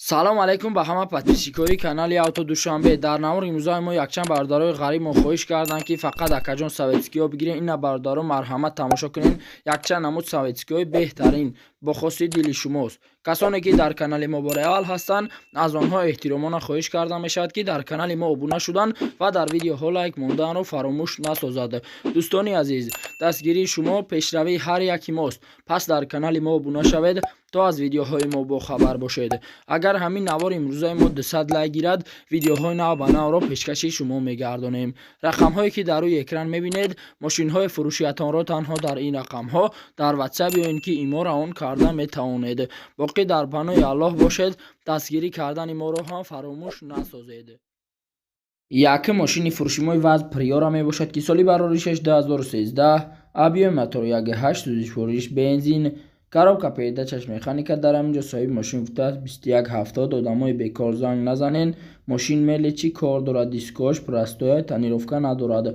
Салом алейкум ба ҳама подписчикои канали Авто Душанбе. Дар навори имрӯзаи мо якчанд бародарои ғариб мо хоҳиш карданд, ки фақат, акаҷон, советскиҳо бигирен. Ина, бародаро, марҳамат, тамошо кунед. Якчанд намуд советскиҳои беҳтарин бо хости дили шумост. Касоне ки дар канали мо бори аввал ҳастанд, аз онҳо эҳтиромона хоҳиш карда мешавад, ки дар канали мо обуна шудан ва дар видеоҳо лайк монданро фаромӯш насозад. Дӯстони азиз, дастгирии шумо пешравии ҳар яки мост, пас дар канали мо обуна шавед, то аз видеоҳои мо бохабар бошед. Агар ҳамин навори имрӯзаи мо 200 лайк гирад, видеоҳои нав ба навро пешкаши шумо мегардонем. Рақамҳое ки дар рӯи экран мебинед, мошинҳои фурӯшиятонро танҳо дар ин рақамҳо дар Ватсап ё ин ки ИМО равон карда метавонед. Боқӣ дар паноҳи Аллоҳ бошед, дастгирӣ кардани моро ҳам фаромӯш насозед. Якум мошини фурӯшимои ВАЗ Приора мебошад, ки соли бароришаш 2013, объёми мотор 1,8, сӯзишвориш бензин, коробка передачаш механика. Дар ҳамин ҷо соҳиби мошин гуфтааст: 21,70, одамои бекор занг назанен. Мошин мелочи кор дорад, дискош простой, тонировка надорад.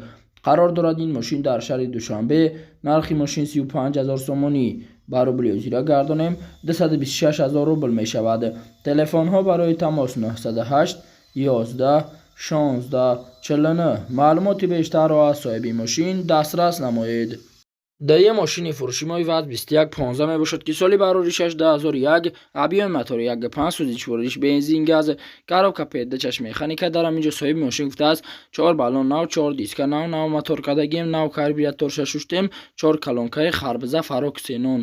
Қарор дорад ин мошин дар шаҳри Душанбе. Нархи мошин 35 ҳазор сомонӣ, ба рубли озира гардонем, 226 ҳазор рубл мешавад. Телефонҳо барои тамос 908 11 16 49. Маълумоти бештарро аз соҳиби мошин дастрас намоед. Дуюм мошини фурӯшимои ВАЗ 2115 мебошад, ки соли бароришаш 2001, объёми мотори 1,5, сӯзишвориш бензин, газ, коробка передачаш механика. Дар ҳамин ҷо соҳиби мошин гуфтааст: чор баллон нав, чор диска нав, нав мотор кардагием, нав карбюраторша шуштем, чор колонкаи харбиза фаро ксенон.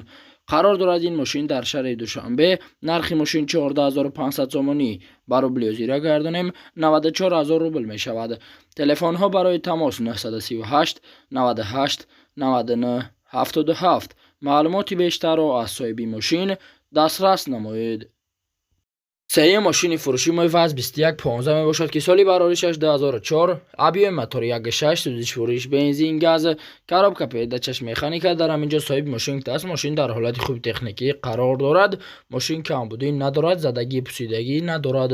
Қарор дорад ин мошин дар шаҳри Душанбе. Нархи мошин 14 500 сомонӣ, ба рубли озира гардонем, 94 ҳазор рубл мешавад. Телефонҳо барои тамос 938 98 99 77. Маълумоти бештарро аз соҳиби мошин дастрас намоед. Сеюм мошини фурӯши мои ВАЗ 2115 мебошад, ки соли бароришаш 2004, объёми мотори 1,6, сӯзишвориш бензин, газ, коробка передачаш механика. Дар ҳамин ҷо соҳиби мошин гуфтааст: мошин дар ҳолати хуби техникӣ қарор дорад, мошин камбудӣ надорад, задагӣ, пусидагӣ надорад.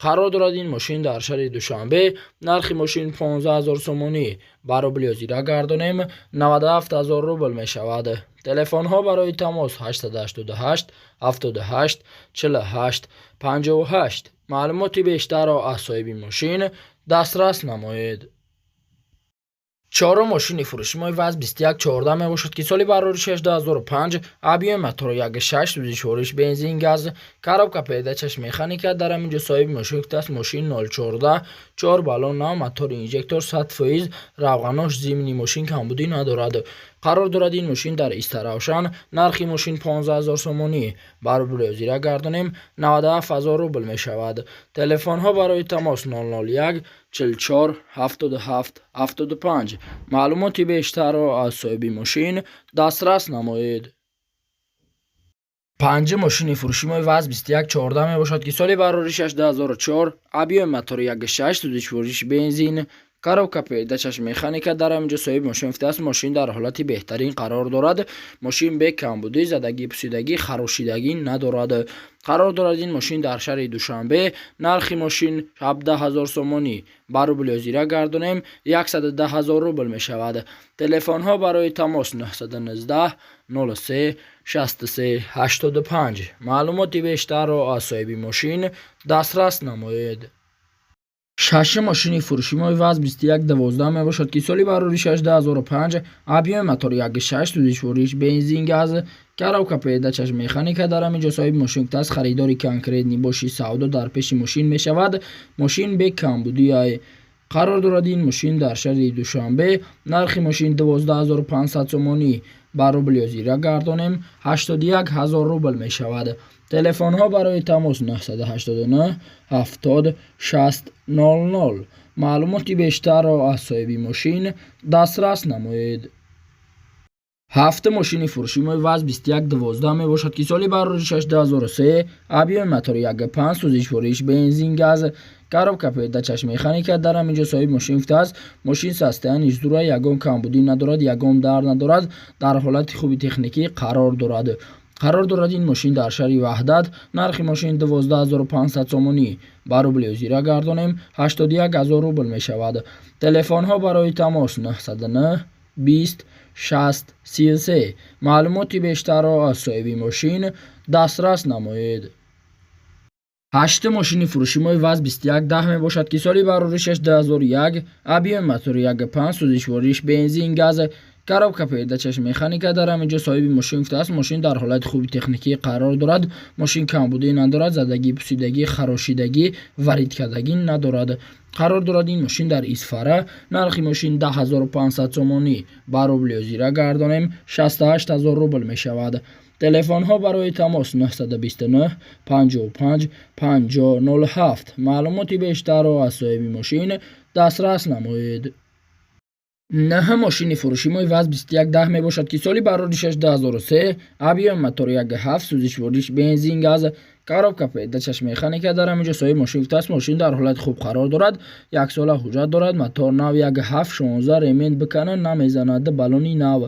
Қарор дорад ин мошин дар шаҳри Душанбе. Нархи мошин 15 ҳазор сомонӣ, ба рубли озира гардонем, 97 ҳазор рубл мешавад. Телефонҳо барои тамос 888 78 48 58. Маълумоти бештарро аз соҳиби мошин дастрас намоед. Чорум мошини фурӯши мои ВАЗ 2114 мебошад, ки соли бароришаш 2005, объёми мотори 1,6, сӯзишвориш бензин, газ, коробка передачаш механика. Дар ҳамин ҷо соҳиби мошин гуфтааст: мошин 014, чор баллон нав, мотори инжектор 100%, равғанош зимни, мошин камбудӣ надорад. Қарор дорад ин мошин дар Истаравшан. Нархи мошин 15 ҳазор сомонӣ, ба рубли озира гардонем, 97 ҳазор рубл мешавад. Телефонҳо барои тамос 001 44 77 75. Маълумоти бештарро аз соҳиби мошин дастрас намоед. Панҷум мошини фурӯши мои ВАЗ 2114 мебошад, ки соли бароришаш 2004, объёми мотори 1,6, сӯзишвориш бензин, коробка передачаш механика. Дар ҳамин ҷо соҳиби мошин гуфтааст: мошин дар ҳолати беҳтарин қарор дорад, мошин бе камбудӣ, задагӣ, пусидагӣ, харошидагӣ надорад. Қарор дорад ин мошин дар шаҳри Душанбе. Нархи мошин 17 ҳазор сомонӣ, ба рубли озира гардонем, 110 ҳазор рубл мешавад. Телефонҳо барои тамос 919 03 63 85. Маълумоти бештарро аз соҳиби мошин дастрас намоед. Шашум мошини фурӯши мои ВАЗ 2112 мебошад, ки соли бароришаш 2005, объёми мотори 1,6, сӯзишвориш бензин, газ, коробка передачаш механика. Дар ҳамин ҷо соҳиби мошин гуфтааст: харидори конкретный боши, савдо дар пеши мошин мешавад, мошин бе камбудиай. Қарор дорад ин мошин дар шаҳри Душанбе. Нархи мошин 12 500 сомонӣ, ба рубли озира гардонем, 81 ҳазор рубл мешавад. Телефонҳо барои тамос 989 70 60 00. Маълумоти бештарро аз соҳиби мошин дастрас намоед. Ҳафтум мошини фурӯши мои ВАЗ 2112 мебошад, ки соли бароришаш 2003, объёми мотори 1,5, сӯзишвориш бензин, газ, коробка передачаш механика. Дар ҳамин ҷо соҳиби мошин гуфтааст: мошин состояниш зура, ягон камбудӣ надорад, ягон дард надорад, дар ҳолати хуби техникӣ қарор дорад. Қарор дорад ин мошин дар шаҳри Ваҳдат. Нархи мошин 12 500 сомонӣ, ба рубли озира гардонем, 81 ҳазор рубл мешавад. Телефонҳо барои тамос 909 20 60 33. Маълумоти бештарро аз соҳиби мошин дастрас намоед. Ҳаштум мошини фурӯши ВАЗ 2110 мебошад, ки соли бароришаш 2001, объёми мотори 1,5, сӯзишвориш бензин, газ, коробка передачаш механика. Дар ҳамин ҷо соҳиби мошин гуфтааст, мошин дар ҳолати хуби техникӣ қарор дорад, мошин камбудӣ надорад, задагӣ, пусидагӣ, харошидагӣ, варидкардагӣ надорад. Қарор дорад ин мошин дар Исфара. Нархи мошин 10 500 сомонӣ, ба рубли ҳозира гардонем, 68 000 рубл мешавад. Телефонҳо барои тамос 929 55 50 07. Маълумоти бештарро аз соҳиби мошин дастрас намоед. Наҳ мошини фурӯши ВАЗ 2110 мебошад, ки соли бароришаш 2003, объёми мотори 1,7, сӯзишвориш бензин, газ, коробка передачаш механика. Дар ҳамин ҷо соҳиби мошин гуфтааст, мошин дар ҳолати хуб қарор дорад, яксола ҳуҷҷат дорад, мотор нав, 1,7, 16, ремень бикана намезанад, баллони нав.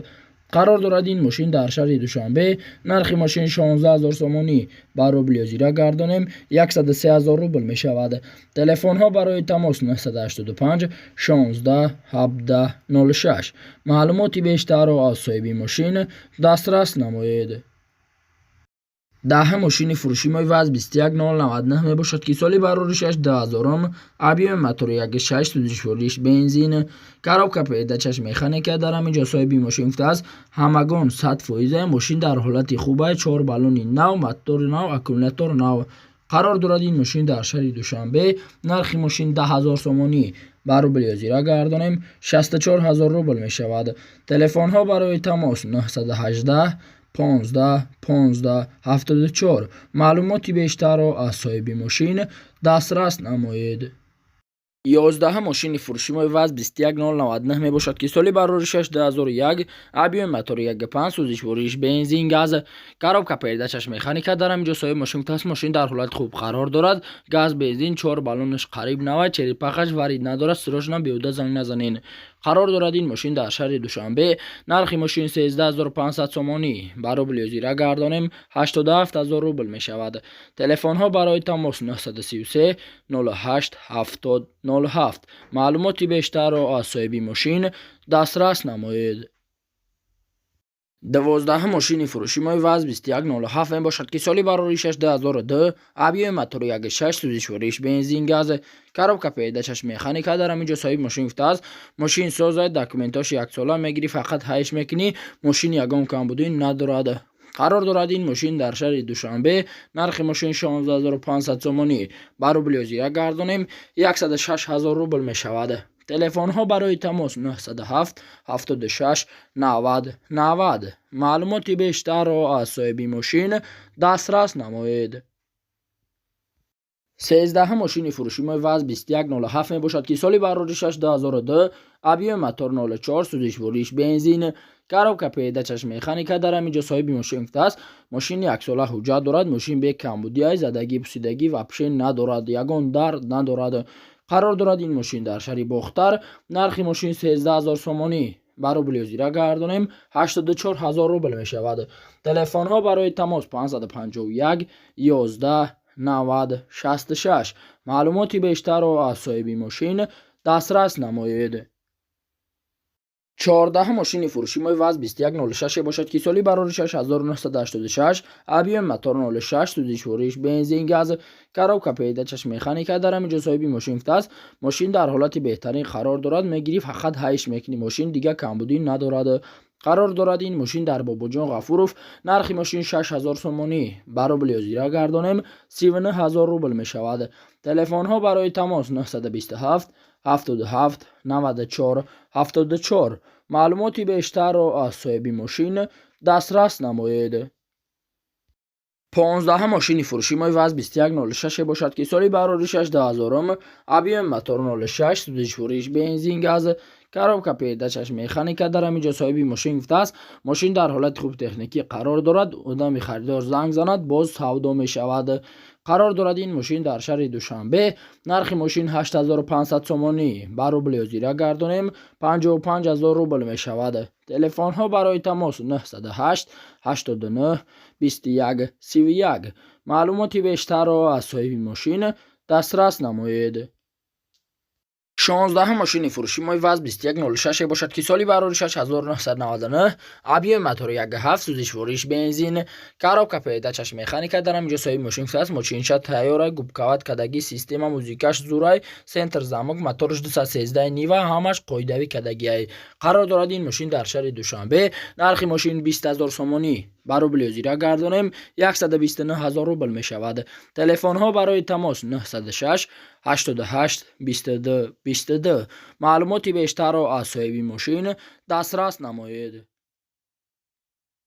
Қарор дорад ин мошин дар шаҳри Душанбе. Нархи мошин 16 000 сомонӣ, ба рубли ҳозира гардонем, 103 000 рубл мешавад. Телефонҳо барои тамос 985 16 17 06. Маълумоти бештарро аз соҳиби мошин дастрас намоед. Даҳ мошини фурӯши ВАЗ 21099 мебошад, ки соли бароришаш 2000, объёми мотори 1,6, сӯзишвориш бензин, коробка передачаш механика. Дар ҳамин ҷо соҳиби мошин гуфтааст, ҳамагон 100 фоиза, мошин дар ҳолати хуб, чор баллони нав, мотори нав, аккумулятор нав. Қарор дорад ин мошин дар шаҳри Душанбе. Нархи мошин 10 000 сомонӣ, ба рубли ҳозира гардонем, 64 000 рубл мешавад. Телефонҳо барои тамос 918 15 15 74. Маълумоти бештарро аз соҳиби мошин дастрас намоед. 11 мошини фурӯши ВАЗ 21099 мебошад, ки соли бароришаш 2001, объёми мотори 1,5, сӯзишвориш бензин, газ, коробка передачаш механика. Дар ҳамин ҷо соҳиби мошин гуфтааст, мошин дар ҳолати хуб қарор дорад, газ, бензин, чор баллонаш қариб нава, черепахаш варид надорад, срочно беҳуда занг назанен. Қарор дорад ин мошин дар шаҳри Душанбе. Нархи мошин 13 500 сомонӣ, ба рубли ҳозира гардонем, 87 000 рубл мешавад. Телефонҳо барои тамос 933 08 70 07. Маълумоти бештарро аз соҳиби мошин дастрас намоед. 12 мошини фурӯши ВАЗ 2107 мебошад, ки соли бароришаш 2002, объёми мотори 1,6, сӯзишвориш бензин, газ, коробка передачаш механика. Дар ҳамин ҷо соҳиби мошин гуфтааст, мошин созад, документош яксола, мегирӣ, фақат ҳайш мекунӣ, мошин ягон камбудӣ надорад. Қарор дорад ин мошин дар шаҳри Душанбе. Нархи мошин 16 500 сомонӣ, ба рубли ҳозира гардонем, 106 000 рубл мешавад. Телефонҳо барои тамос 907 76 90 90. Маълумоти бештарро аз соҳиби мошин дастрас намоед. 13 мошини фурӯши ВАЗ 2107 мебошад, ки соли бароришаш 2002, объёми мотор 04, сӯзишвориш бензин, коробка передачаш механика. Дар ҳамин ҷо соҳиби мошин гуфтааст, мошин яксола ҳуҷҷат дорад, мошин бекамбудиай, задагӣ, пусидагӣ вообще надорад, ягон дард надорад. Қарор дорад ин мошин дар шаҳри Бохтар. Нархи мошин 13 000 сомонӣ, ба рубли ҳозира гардонем, 84 000 рубл мешавад. Телефонҳо барои тамос 551 11 90 66. Маълумоти бештарро аз соҳиби мошин дастрас намоед. 14 мошини фурӯши ВАЗ 2106 бошад, ки соли бароришаш 1986, объёми мотор 06, сӯзишвориш бензин, газ, коробка передачаш механика. Дар ҳамин ҷо соҳиби мошин гуфтааст, мошин дар ҳолати беҳтарин қарор дорад, мегирӣ, фақат ҳайш мекунӣ, мошин дига камбудӣ надорад. Қарор дорад ин мошин дар Бобоҷон Ғафуров. Нархи мошин 6000 сомонӣ, ба рубли ҳозира гардонем, 39 000 рубл мешавад. Телефонҳо барои тамос 927 77 94 74. Маълумоти бештарро аз соҳиби мошин дастрас намоед. 15 мошини фурӯши ВАЗ 2106 бошад, ки соли бароришаш 2000, объёми мотор 06, сӯзишвориш бензин, газ, коробка передачаш механика. Дар ҳамин ҷо соҳиби мошин гуфтааст, мошин дар ҳолати хуби техникӣ қарор дорад, одами харидор занг занад, боз савдо мешавад. Қарор дорад ин мошин дар шаҳри Душанбе. Нархи мошин 8500 сомонӣ, ба рубли ҳозира гардонем, 55 000 рубл мешавад. Телефонҳо барои тамос 908 89 21 31. Маълумоти бештарро аз соҳиби мошин дастрас намоед. 16-ум мошини фурӯши мои ВАЗ 2106 бошад, ки соли бароришаш 1999, объёми мотори 1,7, сӯзишвориш бензин, коробка передачаш механика. Дар ҳаминҷо соҳиби мошин гуфтааст, мошинша тайёра, губкават кадаги, система музикаш зурай, центр замок, моторш 213 Нива, ҳамаш қоидавӣ кадагиай. Қарор дорад ин мошин дар шаҳри Душанбе. Нархи мошин 20 0 сомонӣ, ба рубли ҳозира гардонем, 129 000 рубл мешавад. Телефонҳо барои тамос: 906 88 22 22. Маълумоти бештарро аз соҳиби мошин дастрас намоед.